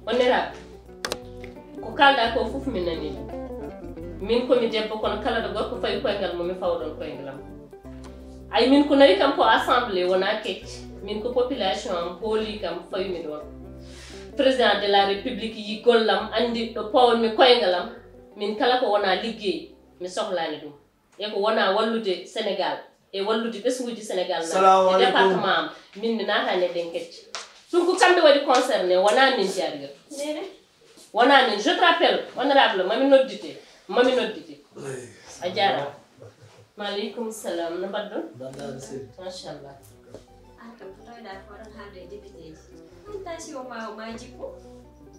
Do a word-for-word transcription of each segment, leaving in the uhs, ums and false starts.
Honorable, ko kalɗa ko fof mi nani ɗum. Min ko mi debbo, kono kala ɗo gorko fawi koyngal mum, mi fawa ɗon koyngal am. Ay, min ko nawi kam ko assemblée, wona kecce. Min ko population am hooli kam, fawi mi ɗon. Président de la République yi gollam, andi ɗo pawanmi koyngal am. Min kala ko wona liggey, mi sohlani ɗum. E ko wona wallude Sénégal, e wallude ɓesnguuji Sénégal nan, e département am, min mi naatani e ɗen kecce. Ɗum ko kamɓe waɗi concerné, wona min jargir. Wona min. Je te rappelle, honorable, mami noddite, mami noddite. A jarama. Maaleykum salam, no mbaɗɗon? Mbaɗɗa, mi selli. Machallah. An kam, ko tawɗa ko oɗon haalde e député ji. An taasi o ma, o ma jikku.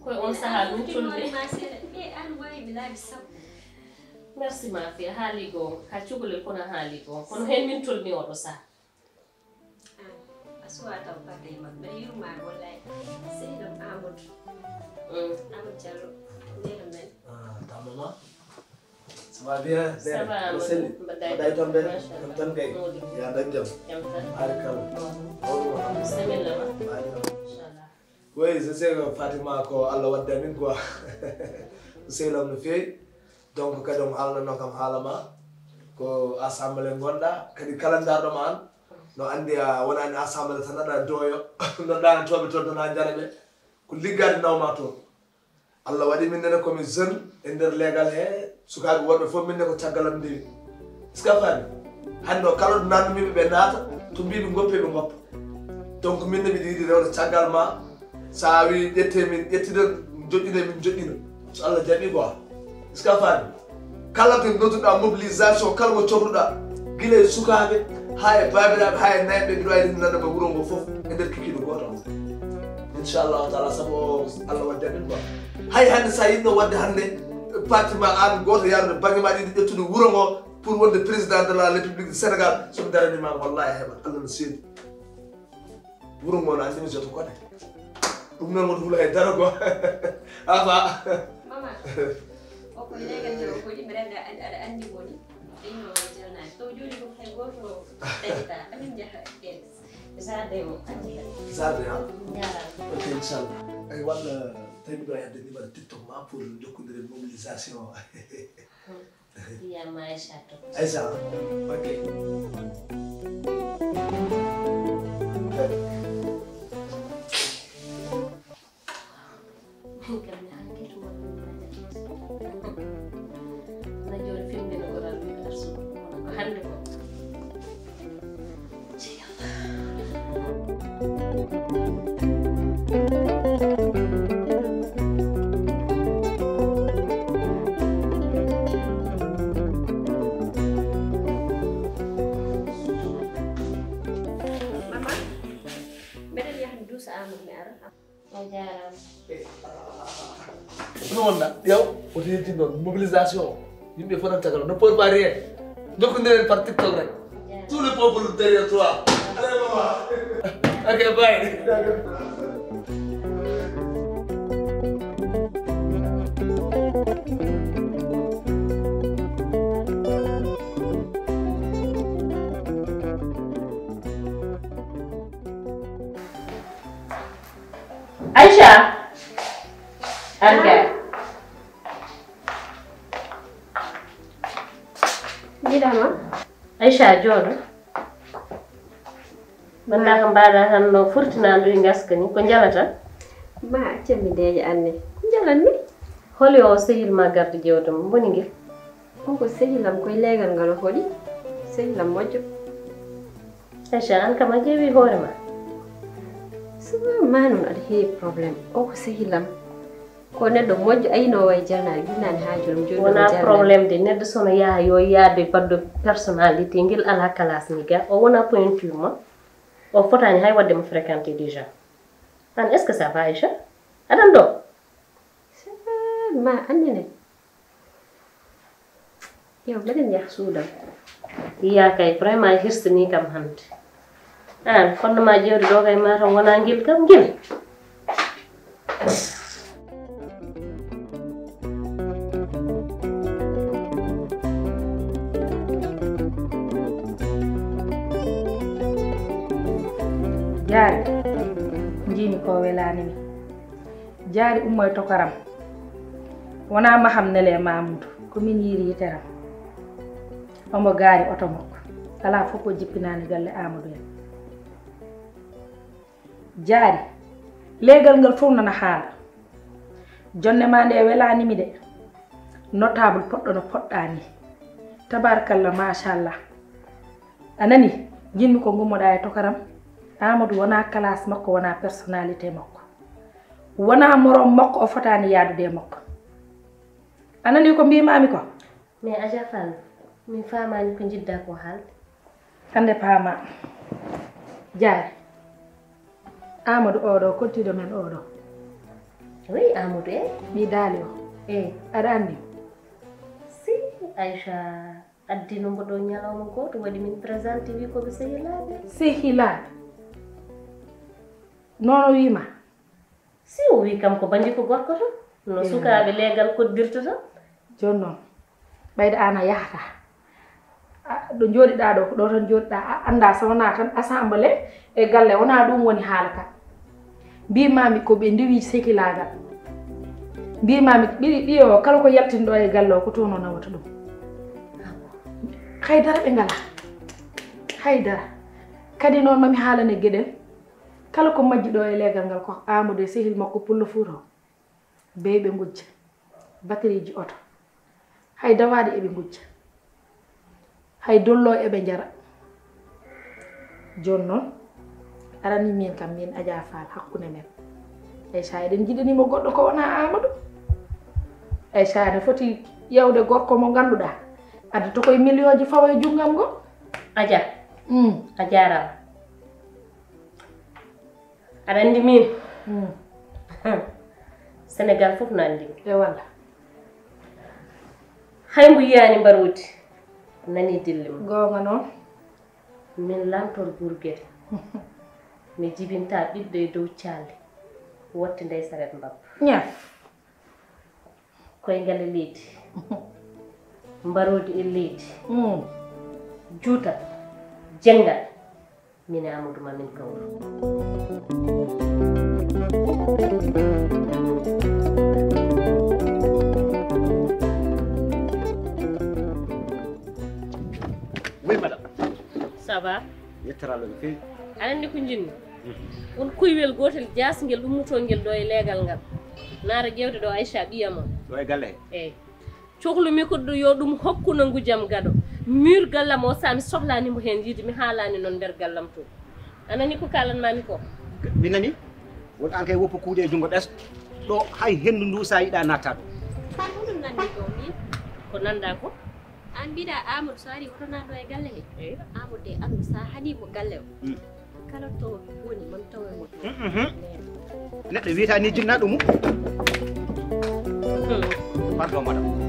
Koye on saha min tolni. Ma seeɗa. Ɓe an wawi mi laabi sappo. Merci ma fi, a haali goo, ka cukalel kono a haali goo. Kono hen min tolni oɗo saha. Ah, a suwa taw fadde e makko. Mbeɗa yurma wallahi. Sehil am Amadou. Mm. Amadou Diallo. Ndeyam men. Ah, ta maman. Ça va bien? Ça va, Amadou. Selli. Mbaɗɗa e tampere? Machallah. Jam tan kay. Mawɗum. Ya dañ jam. Jam tan. Hari kala. Mawɗum. Mawɗum, alhamdulillah. Bisimilla ma. Machallah. Oui, je sais que Fatima ko Allah waddi amin quoi. Sehil am no feewi. Donc kadi omo haalnanno kam haala ma. Ko assemblée ngonɗa, kadi kala ndarɗo ma an, no andi a wonani assemblée tan aɗa dooyo. Nodɗa an toɓe toon tan ha jara ɓe. Ko liggaade nawma toon. Allah waɗi min nene komi jeune e nder leegal he, sukaaɓe worɓe fof min ne ko caggal am ndewi. Est-ce que a faami? Hannde o kala ɗo nannumiɓe ɓe naata, to mbiɓe ngoppe ɓe ngoppa. Donc min ne mbiɗa yiɗi rewde caggal ma, sa wi ƴette min ƴettida, joƴƴine min joƴƴina. So Allah jaɓi quoi. Est-ce que a faami? Kala to nodduɗa mobilisation, kala mo cohluɗa, gila e sukaaɓe, ha e baabiraaɓe, ha e nayɓe, mbiɗo wawi rindinande mo wuro ngo fof e nder kikiiɗe gooto. Inchallahu taala, sabu o Allah waddi amin quoi. Hay hannde sa yiɗno wadde hannde parti ma an gooto yarude bannge ma ɗiɗi ƴettude wuro ngo pour wonde président de la République du Sénégal, somi daranima wallahi a heɓat, Allah no seedi. Wuro ngo no anndi mi joto kone. Ɗum noon won hula hay dara quoi. Afa. Mama, o ko legal jaw ko ɗi mbeɗa aɗa anndi woni. Ɗino jalnaani. To joni ko hay goto taƴata. Amin jaha e jardin o. Jardin ha? Jarama. Ok, inchallah. Ay walla tawi mbiɗo yadde numéro TikTok ma pour jokkondiren mobilisation. Wiyama Aïcha to. Aïcha, ok. Min kam mi hankiti wonde mi dañata. Na joni fimde no ko ran mi arsugo. Ko hande ko. Mama, mbeɗen yaha mi duusa Amadou mi ara. On jaaraama. Ɗum wonda, yaw, o tewti noon, mobilisation. Yimɓe fof nan caggal, ne peut pas rien. Jokkondiren par TikTok rek. Tout le peuple derrière toi. Allez, maman. Ok, bye. Aïcha! Arga. Jiɗama? Aïcha, jooɗo. Mbaɗɗa ko mbaɗa tan no furtinandu e ngaska ni, ko njalata? Ma accam mi deeƴa anne. Ko njalanmi? Holi o sehil ma garde jewte mum, boni ngel? On ko sehilam, koye leegal ngal o holi. Sehilam moƴƴo. Aïcha, an kam a ƴeewi hoore ma? So ma noon aɗa heewi problème. O ko sehilam. Ko neɗɗo moƴƴo, ayno wayi jalnaade, ginnani haa jooni, jooni wona jalnaade. Problème de, neɗɗo sono yaha yo yaade baɗɗo personnalité, ngel ala classe ni ga. O wona pointure ma. O fotani hay wadde mo fréquenté déjà. An, est-ce que ça va, Aïcha? Aɗan ɗo? Ça va, ma annene. Yo, mbeɗen yaha suudam. Iya kay, vraiment hirsini kam hannde. An, kono ma ƴeewde ɗo kay, mataw wona ngel kam ngel. Jaari, njiimi ko welaani mi. Jaari ummoy tokaram. Wonaa maham nele Mamudu, ko min yiiri yiteram. Omo gaari oto makko. Alaa fof ko jippinaani galle Amadou en. Jaari, leegal ngal fof nana haala. Jonne ma nde welaani mi de. Notable poɗɗo no poɗɗaa ni. Tabaarkalla, machallah. A nani, njiɗmi ko ngummoɗaa e tokaram. Amadou wonaa classe makko, wonaa personnalité makko. Wonaa morom makko, o fotaani yahdude e makko. A nani ko mbiimaami ko? Mais Adja Fall, mi faamaani ko njiɗ-ɗaa ko haalde. Hannde paamaa. Jaari. Amadou oɗo, koddiiɗo men oɗo. Oui, Amadou e? Ɓii daali o. E. Aɗa anndi? Si, Aïcha addino mbo ɗo ñalawma gooto, waɗi min présenté, wi ko ɓe sehilaaɓe. Sehilaaɓe? Noon o wiima? Si o wi kam ko bannge ko gorko tan, no sukaaɓe leegal koddirta tan. Jooni noon, ɓayde aan a yahata. A, ɗo njooɗiɗaa ɗo, ko ɗo tan njooɗiɗaa, a anndaa so wonaa tan assemblée e galle, wonaa ɗum woni haala ka. Mbiimaami ko ɓe ndewi sekilaagal. Mbiimaami ɓiɗi, ɓiyo o kala ko yaltini ɗo e galle o ko toon o nawata ɗum. Haydara ɓe ngalaa. Haydara. Kadi noon mami haalane geɗel. Kala ko majji ɗo e leegal ngal ko Amadou e sehil makko Pullo Fuuta o. Bey ɓe ngujja. Batiriiji oto. Hay dawaaɗi eɓe ngujja. Hay dollo eɓe njara. Jooni noon, arani min kam, min Adja Fall, hakkunde men. Aïcha, eɗen njiɗani mo goɗɗo ko wonaa Amadou. Aïcha ne foti yewde gorko mo ngannduɗaa. Adda to koye millionji fawa e junngam ngo. Adja. Mm. A jaaraama. Aɗa anndi min? Mm. Sénégal fof no anndi min. E walla. Hay mbo yiyaani mbaroodi, nani dille mum. Goonga noon. Min Lamtoor Burgel. Mi jibinta ɓiɗɗo e dow caalde. Wotte ndey saret mbabba. Ñaaf. Koyngal e leydi. Mbaroodi e leydi. Mm. Juutal. Jenngal. Min e Amadou ma min kawru. Oui, madame. Ça va? Yetteralo no feewi. Aɗa anndi ko njiɗmi? Mhm. Won kuywel gootel jaasngel ɗummotongel ɗo e leegal ngal. Naata ƴeewde ɗo Aïcha ɓiyam o. Ɗo e galle he? Eey. Cohlumi ko ɗo yo ɗum hokku no ngujam gaɗo. Mur gallam o, so mi sohlaani mo heen yiide, mi haalaani noon nder gallam to. A nani ko kaalanmaami ko? Mi nani. Won aan kay woppu kuuɗe e junngo ɓes. Ɗo hay henndu ndu so a yiɗaa natta ɗo. Ko ɗum nanndi ko min? Ko nanndaa ko? Aan mbiɗa Amadou so ari woto naat ɗo e galle he? Eey. Amadou de anndu so a haɗii mo galle o. Mm. Kala to woni, mami tawa e mon. Mhm. Neɗɗo wiyata ni jinnaɗo mum. Hmm. Pardon, madame.